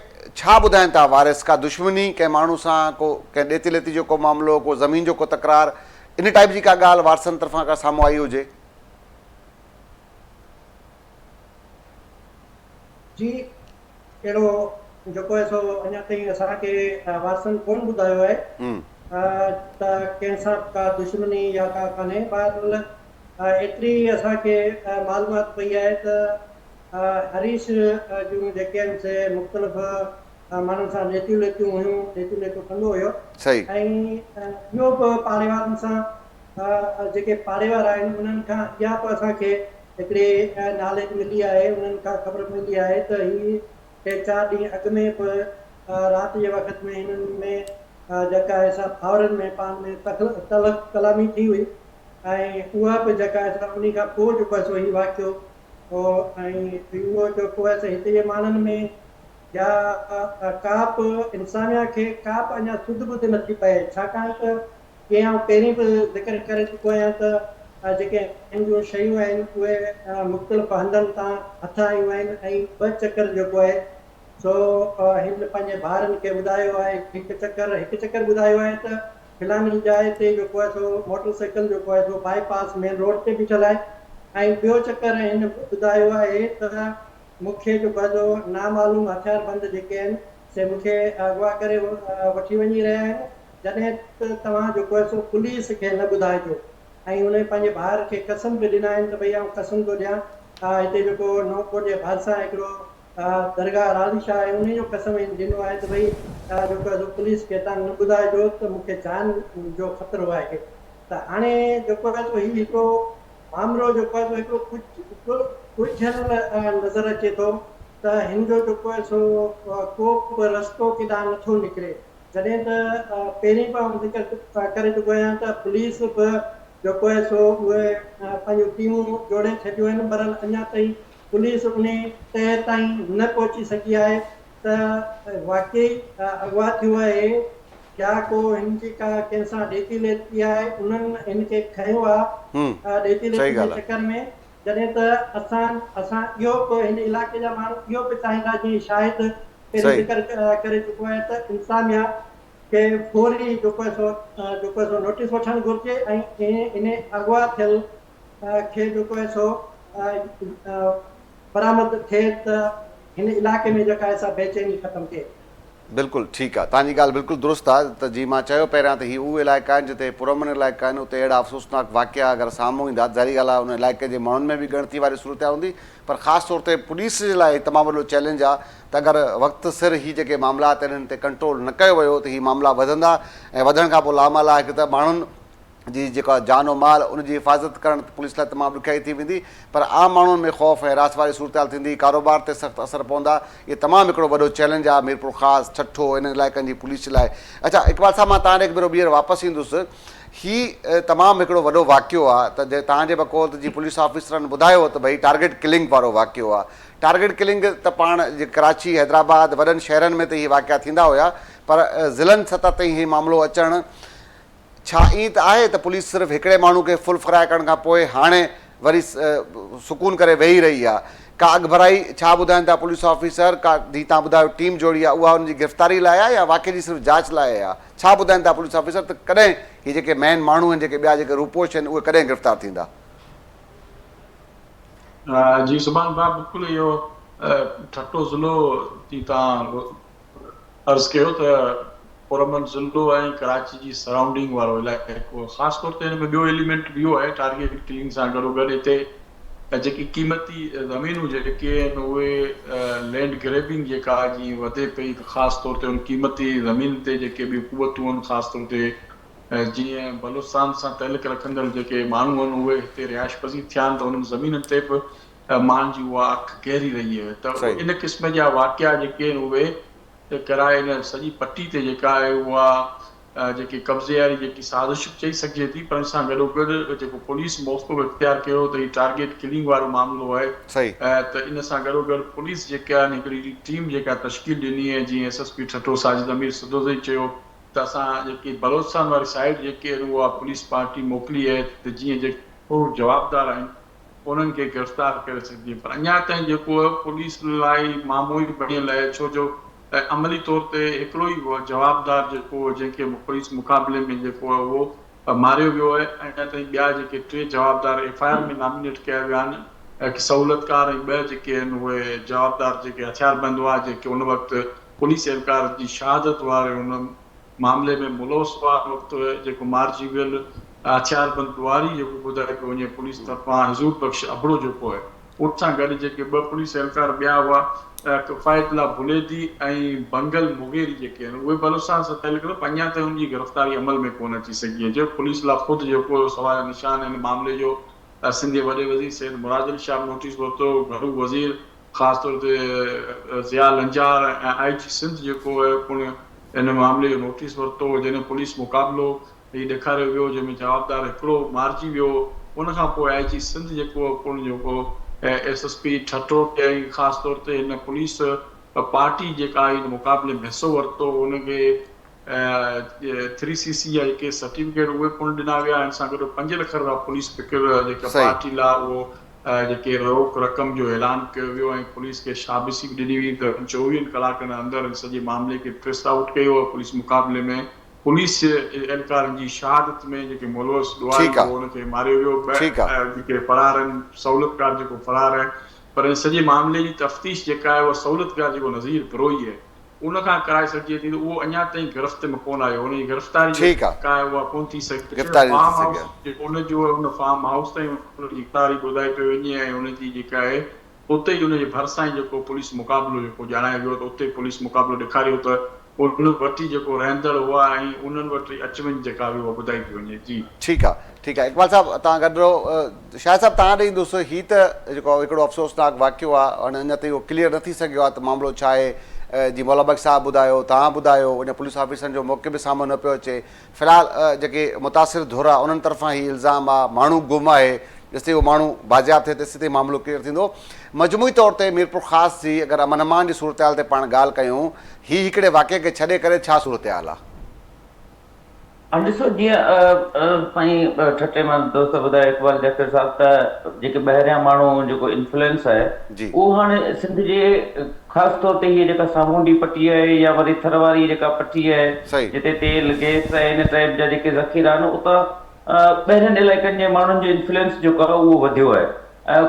ڇا ٻڌائين ٿا وارث ڪا دشمني ڪنهن ماڻهو سان ڪو ڪنهن ڏيتي ليتي جو ڪو معاملو ڪو زمين جو ڪو تڪرار ان ٽائيپ جي ڪا ڳالهه وارثن طرفان ڪا سامهون آئي هجي. جي اهڙو جيڪو آهي سو اڃا تائين اسان کي وارثن ڪونه ٻڌايو آهي ته ڪنهن سان به ڪا دشمني يا ڪا ڪانهي بهرحال ايتري اسان کي معلومات پئي آهي ته هريش جون جيڪي آهن سي مختلف ماڻهن سان ڏيتيون ليتيون هيون، ڏيتيون ليتيون ڪندو هيو ۽ ٻيو به پاڙي وارن سان جيڪي پاڙي وارا آهن انهن کان اها به اسان کي هڪڙي ناليج ملي آهي انهن کان خبر ملي آهي ته هي ٽي چار ڏينهن اڳ ۾ به رات جي وقت ۾ هنن ۾ جيڪا آهي سا ڀائرن ۾ پاڻ ۾ تلخ ڪلامي ٿي هئي ۽ اها به جيڪا آهي سا انهي کان پوء جيڪو آهي سو هي واقعو هو ۽ اهو جيڪو آهي سو هتي جي ماڻهن ۾ يا ڪا به انسانيا کي ڪا به اڃا سڌ ٻڌ نٿي پئي ڇاڪاڻ ته جيئن آئون پهرين به ذڪر ڪري چڪو آهيان ته جيڪي هن جون شيون آهن اهي مختلف هنڌن تان هٿ آيون آهن ۽ ٻه چڪر جيڪو آهي سو هن پنهنجي ڀائرن کي ٻڌايو آهي هڪ چڪر هڪ چڪر ٻڌايو آهي ته فلاڻي جاء تي جيڪو آهي سو موٽر سائيڪل جيڪو آهي سو باء پاس مين روڊ تي بيٺل آهي ۽ ٻيو چڪر هن ٻڌايو آهي ته مون کي جيڪو آهي سو نامعلوم هٿيار بند جيڪي آهن سي مون کي اغوا ڪري وٺي وڃي رهيا آهن جڏهن ته توهان جيڪو آهي سو پوليس کي نه ٻڌائجو ۽ هن پنهنجي ڀائر کي قسم به ڏنا آهن ته ڀئي آئون قسم ٿو ڏيان هتي جيڪو نئون ڪوٽ جي ڀرسان هڪڙو درگاهه راضي شاهه آهي انهي جو قسم هن ڏنو آهي ته ڀئي جيڪو آهي سو پوليس کي تان نه ٻڌائجو ته مون کي جان جو خطرو آهي ته هاڻي جيڪو آهي سو هي هڪڙو مامرو جيڪو آهي سو هڪڙو الجهيل نظر اچي ٿو ته هن جو جيڪو آهي سو ڪو به رستو ڪيڏانهن نٿو نڪري. جڏهن ته پهرين به آئون ذڪر ڪري چڪو آهيان ته پوليس به جيڪو آهي سو اهي پنهنجون ٽيمون جوڙي ڇڏيون آهن بهرحال اڃا تائين پوليس انهي تهه تائين نه پهچي سگهي آهي ته واقعي اغوا ٿيو آهي يا ڪو هن جي ڪا ڪنهن سان ڏيتي ليتي آهي انهن هن کي کنيو آهي ڏيتي ليتي جي چڪر ۾ جڏهن ته اسان اسان اهو به هن علائقي جا ماڻهو اهو به چاهيندا جيئن شاهد پهرين ذڪر ڪري چڪو آهي ته انتظاميا کي فوري جيڪو آهي سو جيڪو آهي سو نوٽيس وٺڻ گهرجي ۽ انهي اغوا ٿيل کي جيڪو آهي سو برآمد ٿئي ته هن علائقي ۾ جيڪا آهي سا بيچيني ختم ٿئي. بلڪل ٺيڪ آ توهان جي ڳالهه بلڪل درست آ ته جي مان چيو پهريان ته هي اهي علائقا آهن جتي پرامن علائقا آهن اتي اهڙا افسوسناڪ واقعا اگر سامهون ايندا ته ظاهري ڳالهه آ ان علائقي جي ماڻهن ۾ به ڳڻتي واري صورتحال هوندي پر خاص طور تي پوليس جي لاء هي تمام وڏو چئلينج آ ته اگر وقت سر هي جيڪي معاملات آهن انهن تي ڪنٽرول نه ڪيو ويو ته هي معاملا وڌندا ۽ وڌڻ کان پوء لامحاله هڪ ته ماڻهن جي جيڪا جان و مال ان جي حفاظت ڪرڻ پوليس لاء تمام ڏکيائي ٿي ويندي پر عام ماڻهن ۾ خوف ۽ هراس واري صورتحال ٿيندي ڪاروبار تي سخت اثر پوندا اهي تمام هڪڙو وڏو چئلينج آهي ميرپورخاص ٺٽو انهن علائقن جي پوليس لاء اڇا اقبال صاحب مان توهان ڏي هڪ ڀيرو ٻيهر واپس ايندس هي تمام هڪڙو وڏو واقعو آهي ته توهان جي بقول ته جي پوليس آفيسرن ٻڌايو ته ڀئي ٽارگيٽ ڪلنگ وارو واقعو آهي ٽارگيٽ ڪلنگ ته پاڻ ڪراچي حيدرآباد وڏن شهرن ۾ ته هي واقعا ٿيندا هيا پر ضلعن سطح تائين هي معاملو اچڻ ڇا ائين ته آهي ته پوليس صرف هڪڙي ماڻهو کي فل فرائي ڪرڻ کان پوء هاڻي وري سڪون ڪري ويهي رهي آهي؟ ڪا اڳڀرائي ڇا ٻڌائين ٿا پوليس آفيسر؟ ڪا جي تان ٻڌايو ٽيم جوڙي آهي اها ان جي گرفتاري لاء آهي يا واقعي جي صرف جاچ لاء آهي؟ ڇا ٻڌائين ٿا پوليس آفيسر ته ڪڏهن هي جيڪي مين ماڻهو آهن جيڪي ٻيا جيڪي روپوش آهن اهي ڪڏهن گرفتار ٿيندا؟ جي سبحان ڀاء بلڪل اهو ٺٽو ضلعو جي تان عرض ڪيو ته پرامن ضلعو ۽ ڪراچي جي سرائونڊنگ وارو علائقو خاص طور تي هن ۾ ٻيو ايليمينٽ به اهو آهي ٽارگيٽ ڪلنگ سان گڏوگڏ هتي جيڪي قيمتي زمينون جيڪي آهن اهي لينڊ گريبنگ جيڪا جيئن وڌي پئي ته خاص طور تي ان قيمتي زمين تي جيڪي ٻيون قوتون آهن خاص طور تي جيئن بلوچستان سان تعلق رکندڙ جيڪي ماڻهو آهن اهي هتي رهائش پذير ٿيا آهن ته انهن زمينن تي به مان جي اها اک گهري رهي آهي ته ان قسم جا واقعا جيڪي آهن اهي ڪرائي ان سڄي پٽي تي جيڪا آهي اها جيڪي قبضي واري جيڪي سازش به چئي سگهجي ٿي پر ان سان گڏوگڏ جيڪو پوليس موقف اختيار ڪيو ته هي ٽارگيٽ ڪلنگ وارو معاملو آهي ته ان سان گڏوگڏ پوليس جيڪا آهن هڪڙي ٽيم جيڪا تشڪيل ڏني آهي جيئن S S P Thatta Sajid Amir Sadozai چيو ته اسان جيڪي بلوچستان واري سائيڊ جيڪي آهن اها پوليس پارٽي موڪلي آهي ته جيئن جيڪي جوابدار آهن انهن کي گرفتار ڪري سگهجي پر اڃا تائين جيڪو پوليس لاء معمو ئي بڻيل آهي ڇو جو عملي طور تي هڪڙو ئي جوابدار جيڪو جنهن کي پوليس مقابلي ۾ جيڪو آهي اهو ماريو ويو آهي اڃا تائين ٻيا جيڪي ٽي جوابدار ايف I R ۾ nominate ڪيا ويا آهن هڪ سهولتڪار ۽ ٻه جيڪي آهن اهي جوابدار جيڪي هٿياربند هئا جيڪي ان وقت پوليس اهلڪار جي شهادت واري ان معاملي ۾ ملوث هئا ان وقت جيڪو مارجي ويل هٿياربند ڏوهاري جيڪو ٻڌايو پيو وڃي پوليس طرفان حضور بخش ابڙو جيڪو آهي ان سان گڏ جيڪي ٻه پوليس اهلڪار ٻيا هئا ڪفايت الله بليدي ۽ بنگل مغيري جيڪي آهن اهي بلوچستان سان تعلق رکن پر اڃا تائين انهن جي گرفتاري عمل ۾ ڪونه اچي سگهي آهي جيڪو پوليس لاء خود جيڪو سواليه نشان ان معاملي جو سنڌ جي وڏي وزير سيد مراد علي شاهه به نوٽيس ورتو گهرو وزير خاص طور تي ضياء لنجار ۽ آء جي سنڌ جيڪو آهي پڻ ان معاملي جو نوٽيس ورتو هو جڏهن پوليس مقابلو هي ڏيکاريو ويو جنهن ۾ جوابدار هڪڙو مارجي ويو ان کان پوء آء جي سنڌ جيڪو پڻ جيڪو ايس ايس پي ٺٽو کي ۽ خاص طور تي هن پوليس پارٽي جيڪا آئي ان مقابلي ۾ حصو ورتو ان کي ٿري سي سي جا جيڪي سرٽيفڪيٽ اهي پڻ ڏنا ويا ان سان گڏ 5 لک رپيا پوليس فڪر جيڪا پارٽي لا اهو جيڪي روڪ رقم جو اعلان ڪيو ويو ۽ پوليس کي شابسي به ڏني وئي ته 24 ڪلاڪن اندر ان سڄي معاملي کي ٽريس آئوٽ ڪيو ۽ پوليس مقابلي ۾ پوليس اهلڪارن جي شهادت ۾ جيڪي ملوث ڏوهاري هو ان کي ماريو ويو ٻه جيڪي فرار آهن سهولتڪار جيڪو فرار آهن پر ان سڄي معاملي جي تفتيش جيڪا آهي اها سهولتڪار جيڪو نذير بروهي آهي ان کان ڪرائي سگهجي ٿي ته اهو اڃا تائين گرفت ۾ ڪونه آيو، ان جي گرفتاري ٺيڪ آ. جيڪا آهي اها ڪونه ٿي سگهي. گرفتاري نه ٿي فارم سگهي هائوس آ. جيڪو ان جو آهي ان فارم هائوس تائين ان جي گرفتاري ٻڌائي پئي وڃي ۽ ان جي جيڪا آهي اتي ئي ان جي ڀرسان ئي جيڪو پوليس مقابلو جيڪو ڄاڻايو ويو ته اتي پوليس مقابلو ڏيکاريو ته انهن وٽ ئي جيڪو رهندڙ هئا ۽ انهن وٽ ئي اچ وڃ جيڪا هئي اها ٻڌائي پئي وڃي. جي. ٺيڪ آ ٺيڪ آ اقبال صاحب توهان گڏ رهو شاهد صاحب توهان ڏي ايندس هي ته جيڪو هڪڙو افسوسناڪ واقعو آ هاڻي اڃا تائين اهو ڪليئر نه ٿي سگهيو آ ته معاملو ڇا آهي جي مولا بخش صاحب ٻڌايو توهان ٻڌايو اڃا پوليس آفيسرن جو موقف به سامهون نه پيو اچي في الحال جيڪي متاثر ڌر آ انهن طرفان هي الزام آ ماڻهو گم آهي جيستائين اهو ماڻهو بازياب ٿئي تيستائين معاملو ڪليئر ٿيندو مجموعي طور تي ميرپورخاص جي اگر امن امان جي صورتحال تي پاڻ ڳالهه ڪيون هي هڪڙي واقعي کي ڇڏي ڪري ڇا صورتحال آ؟ هاڻ ڏسو جيئن سائين ٺٽي مان دوست ٻڌايو اقبال جعفر صاحب ته جيڪي ٻاهريان ماڻهو جيڪو انفلوئنس آهي اهو هاڻي سنڌ جي خاص طور تي هيء جيڪا سامونڊي پٽي آهي يا وري ٿر واري جيڪا پٽي آهي جتي تيل گئس ۽ ان ٽائيپ جا جيڪي ذخيرا آهن اتان ٻاهرين علائقن جي ماڻهن جو انفلوئنس جيڪو آهي اهو وڌيو آهي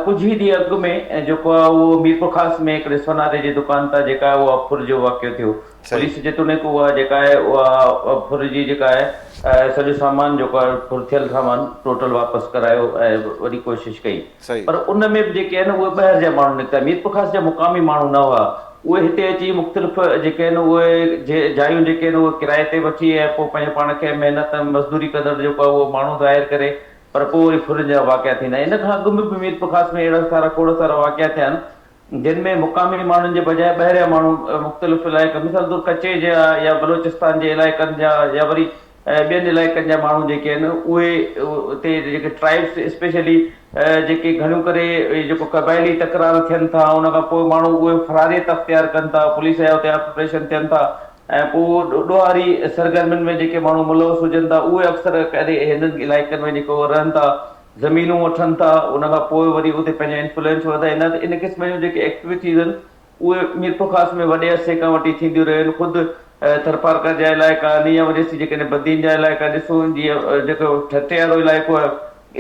ڪجهه ئي ڏينهن اڳ ۾ جيڪو آهي اهو ميرپورخاص ۾ هڪڙي سوناري جي دڪان تان جيڪا آهي اها ڦر جو واقعو ٿيو. پوليس جيتوڻيڪ اها جيڪا آهي اها ڦر جي جيڪا آهي سڄو سامان جيڪو آهي ڦر ٿيل سامان ٽوٽل واپس ڪرايو ۽ وڏي ڪوشش ڪئي پر ان ۾ به جيڪي آهن اهي ٻاهر جا ماڻهو نڪتا ميرپورخاص جا مقامي ماڻهو نه هئا اهي هتي اچي مختلف جيڪي آهن اهي جايون جيڪي آهن اهي ڪرائي تي وٺي ۽ پوء پنهنجو پاڻ کي محنت مزدوري ڪندڙ جيڪو آهي اهو ماڻهو ظاهر ڪري پر پوء وري ڦرن جا واقعا ٿيندا آهن. ان کان اڳ ۾ به ميرپورخاص ۾ اهڙا سارا کوڙ سارا واقعا ٿيا آهن، جن ۾ مقامي ماڻهن جي بجاء ٻاهريان ماڻهو مختلف علائقن مثال طور ڪچي جا يا بلوچستان جي علائقن جا يا وري ٻين علائقن جا ماڻهو جيڪي آهن اهي اتي جيڪي ٽرائبس اسپيشلي جيڪي گهڻو ڪري جيڪو قبائلي تڪرار ٿين ٿا ان کان پوء ماڻهو اهي فراريت اختيار ڪن ٿا پوليس جا اتي آپريشن ٿين ٿا ۽ پوء ڏوهاري سرگرمين ۾ جيڪي ماڻهو ملوث هجن ٿا اهي اڪثر ڪري هنن علائقن ۾ جيڪو رهن ٿا زمينون وٺن ٿا ان کان پوء وري اتي پنهنجو انفلوئنس وڌائيندا ته ان قسم جون جيڪي ايڪٽيوٽيز آهن اهي ميرپورخاص ۾ وڏي عرصي کان وٺي ٿينديون رهيون آهن خود ٿرپارڪر جا علائقا آهن يا وري اسين جيڪڏهن بدين جا علائقا ڏسون جيئن جيڪو ٺٽي وارو علائقو آهي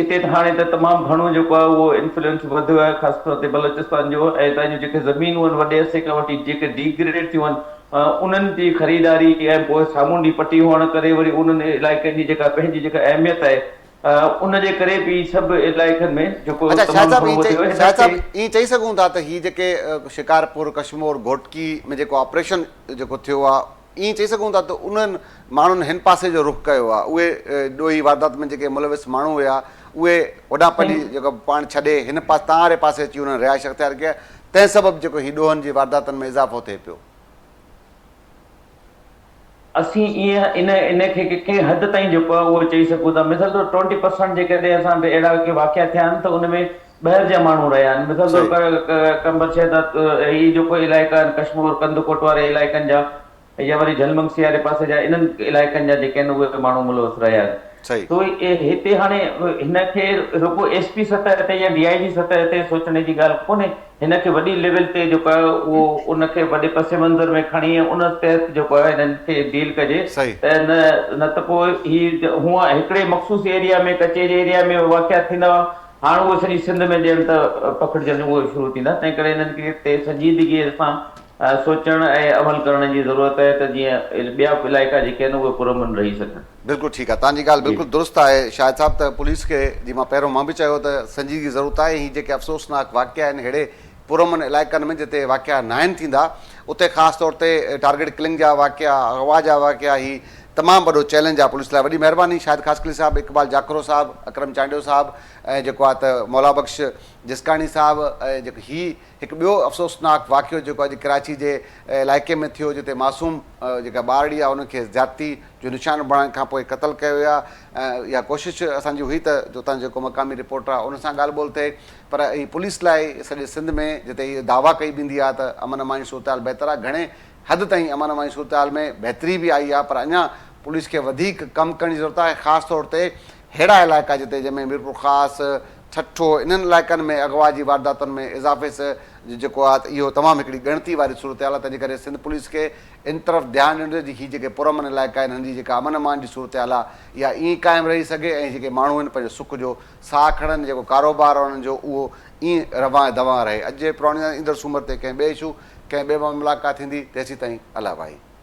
اتي ته هاڻي ته تمام گهڻو جيڪو آهي اهو انفلوئنس وڌيو آهي خاص طور تي بلوچستان جو ۽ اتان جون جيڪي زمينون آهن وڏي عرصي کان وٺي جيڪي ڊي گريڊ ٿيون آهن انهن جي خريداري ۽ پوء سامونڊي پٽي هئڻ ڪري وري انهن علائقن جي جيڪا پنهنجي جيڪا اهميت آهي ان جي ڪري به سڀ علائقن ۾ جيڪو اڇا شاهد تمام صاحب گهڻو ائين چئي وڌيو آهي شاهد هن صاحب کي ائين چئي سگهون ٿا ته هي جيڪي شڪارپور ڪشمور گهوٽڪي ۾ جيڪو آپريشن جيڪو ٿيو آهي ائين چئي سگهون ٿا ته انهن ماڻهن هن پاسي جو رخ ڪيو آهي، اهي ڏوهي واردات ۾ جيڪي ملوث ماڻهو هيا، اهي هوڏانهن پنهنجي جيڪو پاڻ ڇڏي هن پاسي تان واري پاسي اچي انهن رهائش اختيار ڪئي آهي، تنهن سبب جيڪو هي ڏوهن جي وارداتن ۾ اضافو ٿئي پيو. اسين ائين ان ان کي ڪنهن حد تائين جيڪو آهي اهو چئي سگهون ٿا، مثال طور ٽوئنٽي پرسنٽ جيڪڏهن اسان وٽ اهڙا ڪي واقعا ٿيا آهن ته ان ۾ ٻاهر جا ماڻهو رهيا آهن، مثال طور قمبر شهداد هي جيڪو علائقا آهن ڪشمور ڪنڌڪوٽ واري علائقن جا يا وري جهل منگسي واري پاسي جا انهن علائقن جا جيڪي آهن اهي ماڻهو ملوث رهيا آهن سو هتي هاڻي هن کي رڳو ايس پي سطح تي يا ڊي I جي سطح تي سوچڻ جي ڳالهه ڪونهي هن کي وڏي ليول تي جيڪو آهي اهو ان کي وڏي پس منظر ۾ کڻي ان تحت جيڪو آهي هنن کي ڊيل ڪجي ته نه نه ته پوء هي هونء هڪڙي مخصوص ايريا ۾ ڪچي جي ايريا ۾ واقعا ٿيندا هئا هاڻ اهي سڄي سنڌ ۾ ڄڻ ته پکڙجڻ اهي شروع ٿيندا، تنهن ڪري انهن کي تي سنجيدگيء سان سوچڻ ۽ عمل ڪرڻ جي ضرورت آهي ته جيئن ٻيا به علائقا جيڪي آهن اهي پرامن رهي سگهن. بلڪل ٺيڪ آهي توهان جي ڳالهه بلڪل درست آهي شاهد صاحب ته پوليس کي جي مان پهريون مان به چيو ته سنجيدگي جي ضرورت آهي هي جيڪي افسوسناڪ واقعا آهن ههڙي پرامن علائقن ۾ جتي واقعا ناهن ٿيندا اتي خاص طور تي ٽارگيٽ ڪلنگ جا واقعا اغوا جا واقعا هي تمام وڏو چئلينج آ پوليس لاء وڏي مهرباني شاهد خاصخيلي صاحب اقبال جاکرو صاحب اڪرم چانڊيو صاحب ۽ جيڪو آ ته مولا بخش جسڪاڻي صاحب ۽ جيڪو هي هڪ ٻيو افسوسناڪ واقعو جيڪو اڄ ڪراچي جي علائقي ۾ ٿيو جتي معصوم جيڪا ٻارڙي آ ان کي زيادتي جو نشانو بڻائڻ کان پوء قتل ڪيو ويو آ ۽ اها ڪوشش اسان جي هئي ته اتان جيڪو مقامي رپورٽر آ ان سان ڳالهه ٻولهه ٿئي پر هي پوليس لاء سڄي سنڌ ۾ جتي هي دعويٰ ڪئي ويندي آ ته امن امان جي صورتحال بهتر آ گهڻي حد تائين امن امان جي صورتحال ۾ بهتري به آئي آهي پر اڃا پوليس کي وڌيڪ ڪم ڪرڻ جي ضرورت آهي خاص طور تي ههڙا علائقا جتي جنهن ۾ ميرپورخاص، ٺٽو انهن علائقن ۾ اغوا جي وارداتن ۾ اضافي جو جيڪو آهي ته اهو تمام هڪڙي ڳڻتي واري صورتحال آهي تنهن جي ڪري سنڌ پوليس کي ان طرف ڌيان ڏيڻ گهرجي هي جيڪي پرامن علائقا آهن هنن جي جيڪا امن امان جي صورتحال آهي اها ائين قائم رهي سگهي ۽ جيڪي ماڻهو آهن پنهنجو سک جو ساهه کڻن جيڪو ڪاروبار آهي انهن جو اهو ائين روان دوان رهي اڄ جي پراڻي ايندڙ سومر تي ڪنهن ٻئي اشو ڪنهن ٻئي مان ملاقات ٿيندي تيسيتائين الله واهي.